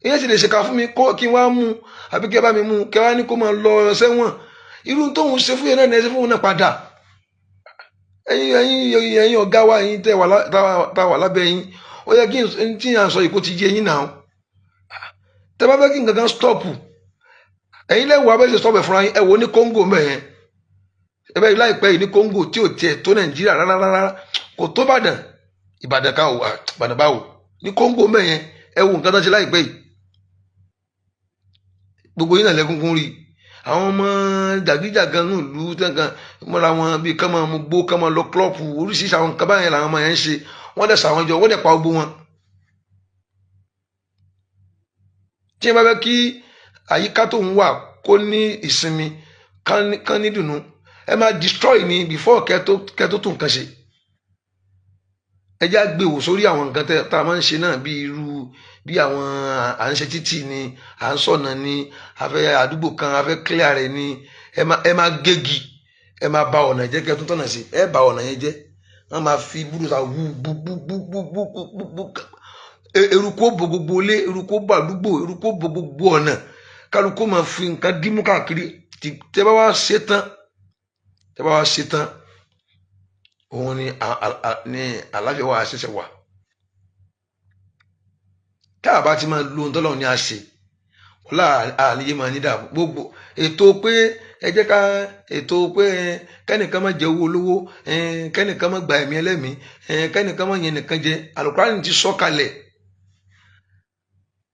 Ìyẹn sì lè ṣèkà fún mi kó kí n wá mú, àbí kí ẹ bá mi mú, kí ẹ wá ní kó máa lọ sẹ́wọ̀n. Irú tóun ṣe fún yẹn náà ní ẹ ṣe fún òun náà padà. Ẹ̀yin ọ̀gá wa, ẹ̀yin tẹ́ wà tá wà lábẹ́ yín, ó yẹ kí n tí à ń sọ yìí kó ti yé yín náà. Tẹ́ bá fẹ́ kí nǹkan kan stop, ẹ̀yin lẹ́wọ̀ abẹ́ ṣe stop ẹ̀ fúnra yín. Ẹ wò ní Congo mẹ́yẹn, ẹ bẹ́ẹ̀ láìpẹ́ yìí ní Congo tí ò tiẹ̀ tó Nàìjíríà rárá rárá, kò tó Ìbàdàn, Ìbàdàn ká ò, Ìbàdàn báwò ní Congo mẹ́yẹn. Ẹ wo nǹkan tó ṣe láìpẹ́ yìí, gbogbo yín náà lẹ́kúnkún rí àwọn ọmọ jàgíjàgan ní ìlú tẹ́ǹkan mọ́ra wọn, bíi ká máa mú gbó, ká máa lọ club, oríṣiríṣi àwọn nǹkan báyẹn làwọn ọmọ yẹn ń ṣe. Wọ́n dẹ̀ sàwọn jọ, wọ́n dẹ̀ pa gbogbo wọn. Tí ẹ bá fẹ́ kí àyíká tó ń wà kó ní ìsinmi, kán ní dùnú, ẹ máa destroy ni before kẹ́ tó tún nǹkan ṣe. Ẹ já gbé wò sórí àwọn nǹkan tá a máa ń ṣe náà, bí irú bí àwọn à ń ṣe títì ni, à ń sọ̀nà ni, a fẹ́ àdúgbò kan, a fẹ́ clear rẹ̀ ni. Ẹ máa gégi, ẹ máa ba ọ̀nà jẹ́ kẹ́ tó tọ̀nà sí, ẹ ba ọ̀nà yẹn jẹ́. Wọ́n máa fi búrúta wú bú bú bú bú bú bú bú, eruku ó bo gbogbo ilé, eruku ó bo àdúgbò, eruku ó bo gbogbo ọ̀nà, kálukú máa fi nǹkan dímú káàkiri. Tẹ́ bá wá ṣe tán, tẹ́ bá wá ṣe tán, òun ni ní àlàáfíà wà ṣẹ̀ṣẹ̀ wà. Tá a bá ti máa lo ohun tọ́lọ́run ní a ṣe, wọ́n àníyé máa ní dààmú. Gbogbo ètò pé ẹ jẹ́ ká ètò pé kẹ́nìkan má jẹ owó olówó, kẹ́nìkan má gba ẹ̀mí ẹlẹ́mìí, kẹ́nìkan má yẹn nìkan jẹ, Àlùkùránì ti sọ kalẹ̀.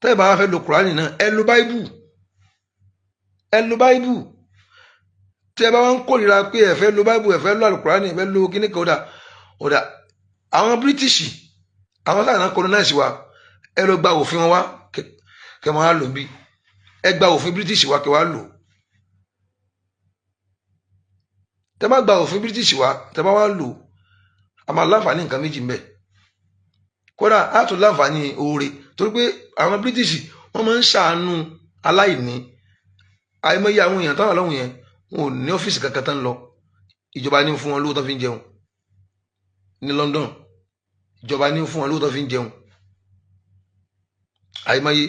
Tẹ́ ẹ bá fẹ́ lo Kùránì náà, ẹ lo Báíbù, ẹ lo Báíbù. Tí ẹ bá wá ń kórìíra pé ẹ fẹ́ lo Báíbù, ẹ fẹ́ lo Àlùkùránì, ẹ fẹ́ lo kíní kan, ọ̀dà àwọn British, àwọn sáà náà colonize wa, ẹ lọ gba òfin wọn wá kẹ máa lò bí. Ẹ gba òfin British wa kẹ wá lò. Tẹ bá gba òfin British wa, tẹ bá wá lò, a máa láǹfààní nǹkan méjì mbẹ. Kódà á tún láǹfààní oore, torí pé àwọn British wọ́n máa ń ṣàánú aláìní. Àìmọye àwọn èèyàn táwọn ọlọ́run yẹn, wọn ò ní ọ́fíìsì kankan tán lọ, ìjọba ní fún wọn lówó tán fi ń jẹun ní London, ìjọba ní fún wọn lówó tán fi ń jẹun. Àìmọye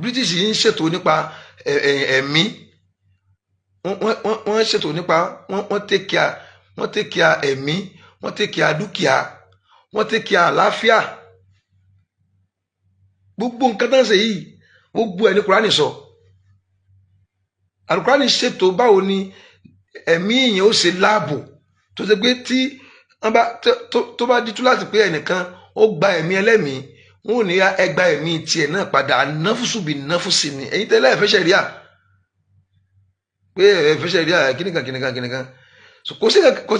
British yìí ń ṣètò nípa ẹ̀mí, wọ́n ṣètò nípa wọ́n take care, wọ́n take care ẹ̀mí, wọ́n take care dúkìá, wọ́n take care àlàáfíà. Gbogbo nǹkan tó ń ṣe yìí, gbogbo ẹ̀ ní Kùránì sọ. Àlùkùránì ṣètò báwo ni ẹ̀mí èèyàn ó ṣe láàbò, tó ṣe pé tí wọ́n bá tó bá di túláàsì pé ẹnìkan ó gba ẹ̀mí ẹlẹ́mìí, wọn ò ní ẹgba ẹ̀mí tiẹ̀ náà padà. Náfùsù bí náfùsì ni. Ẹ̀yin tẹ́lẹ̀ ẹ fẹ́ ṣẹ̀ríà, pé ẹ fẹ́ ṣẹ̀ríà kíníkan kíníkan kíníkan, kò sí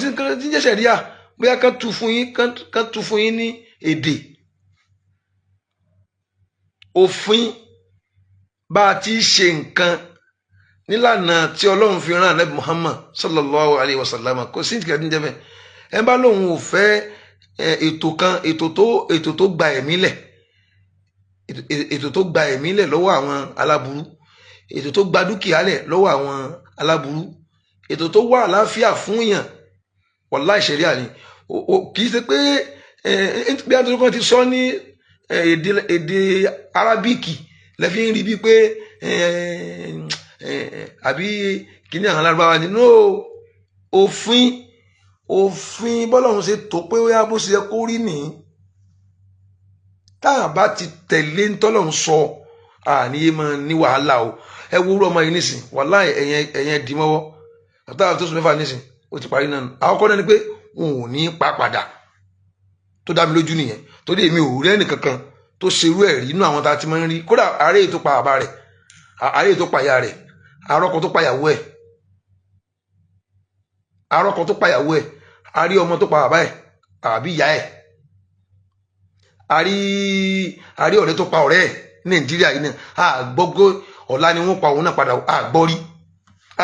nǹkan tí ń jẹ́ ṣẹ̀ríà. Bóyá kán tu fún yín, kán tu fún yín ní èdè òfin bá a ti ṣe nǹkan nílànà tí Ọlọ́run fi rán Ànábì Muhammad sallallahu alayhi wa sallam. Kò sí nǹkan tí ń jẹ́ bẹ́ẹ̀. Ẹ bá lóun ò fẹ́ ètò kan, ètò tó gba ẹ̀mí lẹ̀, ètò tó gba ẹ̀mí lẹ̀ lọ́wọ́ àwọn aláburú, ètò tó gba dúkìá lẹ̀ lọ́wọ́ àwọn aláburú, ètò tó wà àlàáfíà fún yàn, wàláì ṣẹ̀ríà ni. Kì í ṣe pé bí àtúntò kan ti sọ ní èdè arábíkì lẹ́fí ń rí bíi pé àbí kíní àwọn alárúbáwá ni. No, òfin bọ́lọ́run ṣe tó pé ó yá bó ṣe yẹ kó rí nìyí. Tá a bá ti tẹ̀lé ntọ́lọ́run sọ, àníyé máa ní wàhálà o. Ẹ wo orú ọmọ yìí nísìn, wàhálà ẹ̀yẹn dì mọ́wọ́ àtàwọn tó sùn mẹ́fà nísìn, ó ti parí náà. Àkọ́kọ́ náà ni pé wọn ò ní pa padà, tó dá mi lójú nìyẹn, torí èmi ò rí ẹnì kankan tó ṣerú ẹ̀ rí inú àwọn tá a ti máa ń rí. Kódà àárẹ̀ tó pa bàbá rẹ̀, àárẹ̀ tó pa ìyá rẹ̀, àrọ́kọ tó pa ìyàwó ẹ̀, àrọ́kọ tó pa ìyàwó ẹ̀, àrí ọmọ tó pa bàbá ẹ̀ àbí ìyá ẹ̀, àrí ọ̀rẹ́ tó pa ọ̀rẹ́ ẹ̀ ní Nàìjíríà yìí náà. Àgbọ́gbọ́ ọ̀la ni wọ́n pa òun náà padà, àgbọ́rí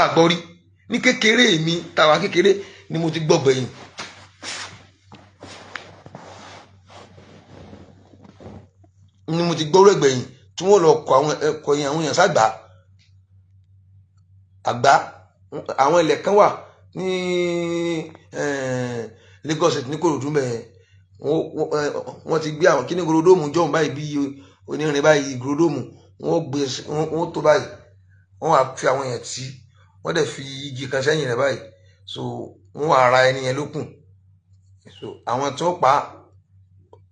àgbọ́rí. Ní kékeré mi, tàwa kékeré ni mo ti gbọ́ gbẹ̀yìn. Ni mo ti gbọ́rọ̀ gbẹ̀yìn tí wọ́n lọ kọ àwọn ẹ̀kọ́ yẹn, àwọn èèyàn ságbà àgbá. Àwọn ilẹ̀ kan wà ní Lagos ní Kòròdú mẹ́ẹ̀, Wọ́n ti gbé àwọn kíní gorodomu jọ̀hún báyìí, bí onírin báyìí, gorodomu wọ́n gbé, wọ́n tó báyìí, wọ́n wá fi àwọn èèyàn tí wọ́n dẹ̀ fi igi kan sẹ́yìn rẹ̀ báyìí. So wọ́n wá ra ẹni yẹn lókun. So àwọn tí wọ́n pa,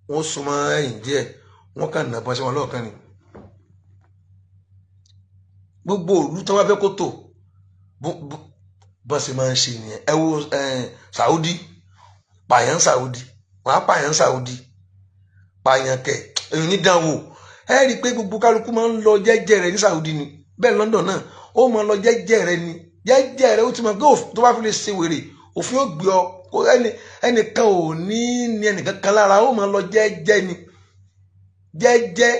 wọ́n súnmọ́ ẹ̀yìn díẹ̀, wọ́n kàn nà bọ́n sí wọn lọ́ọ̀kan ni. Gbogbo òlu tí wọ́n fẹ́ kó tò bọ́n sì máa ń ṣe nìyẹn. Ẹ wo Saudi, pààyàn Saudi, wọ́n á pààyàn Saudi, pààyàn kẹ̀ èyí ní dánwò. Ẹ rí i pé gbogbo kálukú máa ń lọ jẹ́jẹ́ rẹ̀ ní Saudi ni. Bẹ́ẹ̀ London náà, ó máa lọ jẹ́jẹ́ rẹ̀ ni, jẹ́jẹ́ rẹ̀. Ó ti mọ̀ pé tó bá fi lè ṣe wèrè, òfin ó gbé ọ. Ẹnìkan ò ní ní ẹnìkan kan lára. Ó máa lọ jẹ́jẹ́ ni, jẹ́jẹ́.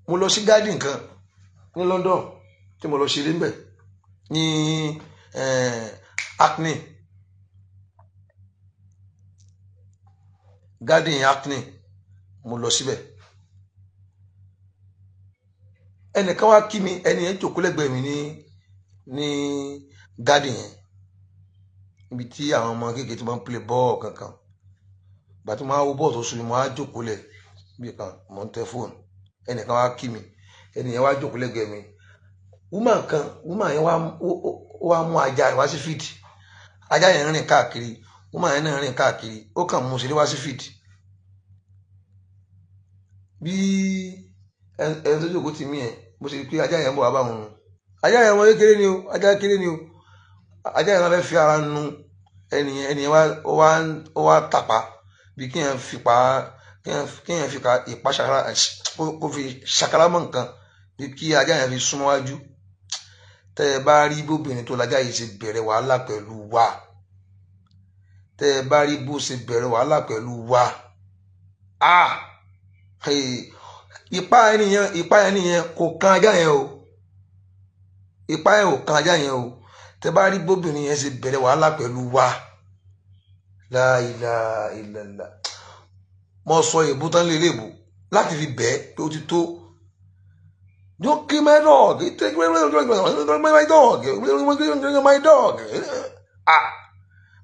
Mo lọ sí garden kan ní London tí mo lọ ṣeré ńbẹ̀ ní Hackney, garden Hackney. Mo lọ síbẹ̀, ẹnìkan wá kí mi. Ẹni yẹn jókòó lẹ́gbẹ̀ẹ́ mi ní garden yẹn, níbi tí àwọn ọmọ kékeré ti máa ń play bọ́ọ̀ kankan. Gbà tí mo á wo bọ́ọ̀ tó sùn, mo á jókòó lẹ̀ bí kan, mo ń tẹ fóònù. Ẹnìkan wá kí mi, ẹni yẹn wá jókòó lẹ́gbẹ̀ẹ́ mi. Woman kan, woman yẹn wá mú ajá rẹ̀ wá sí field. Ajá yẹn rìn káàkiri, woman yẹn náà rìn káàkiri, ó kàn mú sílé wá sí field. Bí ẹni tó jókòó tì mí yẹn, bó ṣe pé ajá yẹn ń bọ̀ wá bá wọn. Ajá yẹn, wọn kékeré ni o, ajá kékeré ni o. Ajá yẹn wọn fẹ́ fi ara nu ẹnìyẹn. Ẹnìyẹn wá tàpá bí kéèyàn fi pa, kéèyàn fi ka ìpa ṣàkàrà, kó fi ṣàkàrà mọ́ nǹkan, bí kí ajá yẹn fi súnmọ́ wájú. Tẹ́ ẹ bá rí bóbìnrin tó lajá yìí ṣe bẹ̀rẹ̀ wàhálà pẹ̀lú wa, tẹ́ ẹ bá rí bó ṣe bẹ̀rẹ̀ wàhálà pẹ̀lú wa, ah, ìpa ẹnìyẹn, ìpa ẹnìyẹn kò kan ajá yẹn o, ìpa yẹn ò kan ajá yẹn o. Tẹ́ bá rí bóbìnrin yẹn ṣe bẹ̀rẹ̀ wàhálà pẹ̀lú wa, la ilaha illallah. Mo sọ èbú tán lé léèbù láti fi bẹ́ẹ̀ pé ó ti tó. "Don't kill my dog, take my dog, my dog." Ah,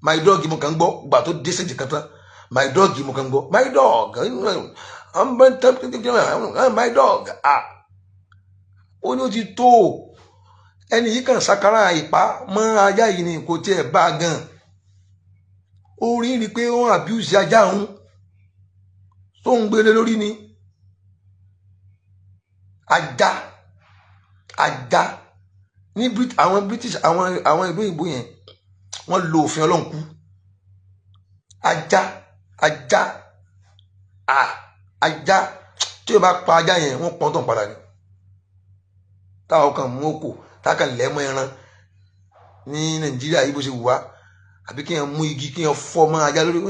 my dog, mo kàn ń gbọ́. Gbà tó dé stage kan tán, my dog, mo kàn ń gbọ́, my dog, my dog. Ah, ó ní ó ti tó. Ẹni yìí kàn sakara ìpá mọ́ ajá yìí ni, kò tiẹ̀ bá a gan. Ó rí i pé ó ń abuse ajá òun tó ń gbélé lórí ni. Ajá, ajá ní àwọn British, àwọn ìlú òyìnbó yẹn, wọ́n lo òfin Ọlọ́run kú. Ajá, ajá, ajá tí o bá pa ajá yẹn, wọ́n pọ́n tán padà ni. Táwọn kan mú òkò táwọn lẹ́mọ ẹran ní Nàìjíríà yìí, bó ṣe wù wá, àbí kí yẹn mú igi, kí yẹn fọ́ mọ́ ajá lórí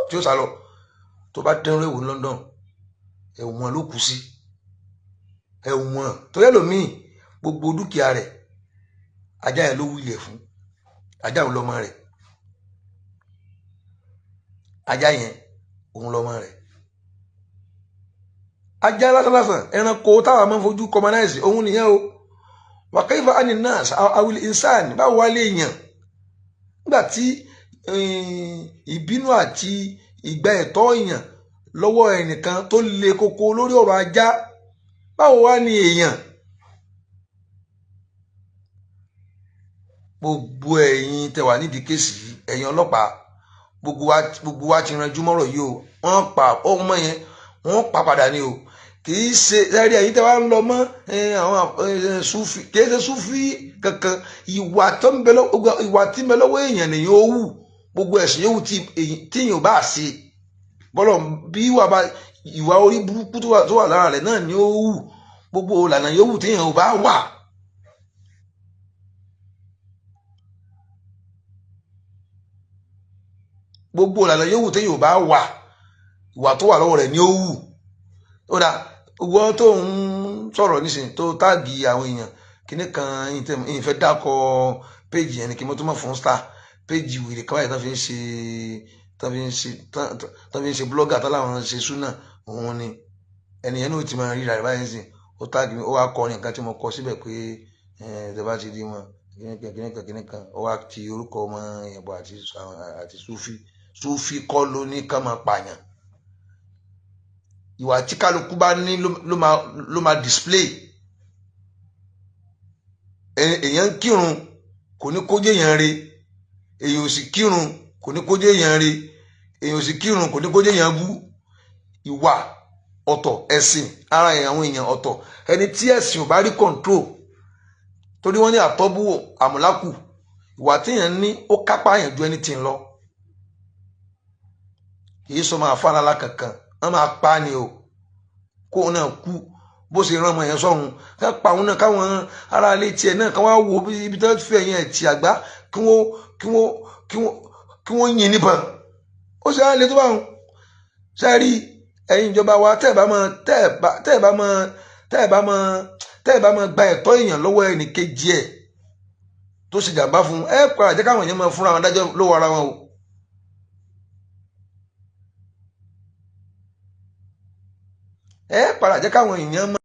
tí ó sá lọ. Tó bá dẹ́rù ẹ̀wò ní London, ẹ̀wọ̀n ló kù sí, ẹ̀wọ̀n. Torí ẹlòmíì, gbogbo dúkìá rẹ̀, ajá yẹn ló wílẹ̀ fún. Ajá òun lọ́mọ rẹ̀, ajá yẹn òun lọ́mọ rẹ̀. Ajá lásánlásán, ẹranko táwa máa ń fojú commonize òun nìyẹn o. Wa kayfa ani nas awil insan, báwo wá lè yàn nígbà tí ìbínú àti ìgbà ẹ̀tọ́ èèyàn lọ́wọ́ ẹnìkan tó le koko lórí ọ̀rọ̀ ajá, báwo wá ní èèyàn? Gbogbo ẹ̀yin tẹ́ wà nídìí case yìí, ẹ̀yin ọlọ́pàá, gbogbo wa ti ranjú mọ́rọ̀ yìí o. Wọ́n pa ọmọ yẹn, wọ́n pa padà ni o. Kì í ṣe ẹ̀rí ẹ̀yin tẹ́ wà ń lọ mọ́ àwọn Sufi, kì í ṣe Sufi kankan. Ìwà tó ń bẹ lọ́wọ́, ìwà tí ń bẹ lọ́wọ́ èèyàn nìyẹn ó wù. Gbogbo ẹ̀sìn yòówù tí èèyàn bá ṣe, bọ́lọ̀ bí ìwà orí burúkú tó wà lára rẹ̀ náà ni ó wù. Gbogbo ìlànà yòówù tí èèyàn bá wà. Gbogbo ìlànà yòówù tí èèyàn bá wà, ìwà tó wà lọ́wọ́ rẹ̀ ni ó wù. Ó dà, ìwọ tó ń sọ̀rọ̀ nísìnyí, tó tag àwọn èèyàn kíní kan, ìfẹ́ dákọ̀ péjì yẹn ni kí mo tó mọ̀ fún star péjì wèrè kan báyìí tán fi ń ṣe blogger tán láwọn ń ṣe súnà. Òun ni ẹni yẹn náà ti máa ríra rẹ̀ báyìí sìn. Ó tag mi, ó wá kọrin nǹkan tí mo kọ síbẹ̀ pé ẹ bá ti rí wọn, Kìnìkan kìnìkan kìnìkan, ó wá ti orúkọ ọmọ yẹn bọ àti Sufi. Sufi kọ́ ló ní ká máa pààyàn. Ìwà tí kálukú bá ní ló máa display. Èèyàn ń kírun kò ní kó jẹ́ èèyàn re, èèyàn ò sì kírun kò ní kó jẹ́ èèyàn re, èèyàn ò sì kírun kò ní kó jẹ́ èèyàn bú. Ìwà ọ̀tọ̀, ẹ̀sìn ara àwọn èèyàn ọ̀tọ̀. Ẹni tí ẹ̀sìn ò bá rí control, torí wọ́n ní àtọ́bù àmúlákù, ìwà téèyàn ní ó kápá yẹn ju ẹni tí ń lọ. Kì í sọ máa fara kankan, wọ́n máa pa á ni o, kó o náà kú bó ṣe rán ọmọ yẹn sọ́run, ká pa òun náà, káwọn ará ilé tiẹ̀ náà ká wá wo ibi tí wọ́n fi ẹ̀yìn ẹ̀ tì àgbá, kí wọ́n yin níbọn. Ó ṣe á lè tó bá wọn ṣe rí. Ẹ̀yin ìjọba wa, tẹ́ ẹ̀ bá máa gba ẹ̀tọ́ èèyàn lọ́wọ́ ẹnì kejì ẹ̀ tó ṣe jàǹbá fún ẹ, padà jẹ́ káwọn èèyàn máa fúnra wọn dájọ́ lọ́wọ́ ara wọn o. Ẹ padà jẹ́ káwọn èèyàn máa.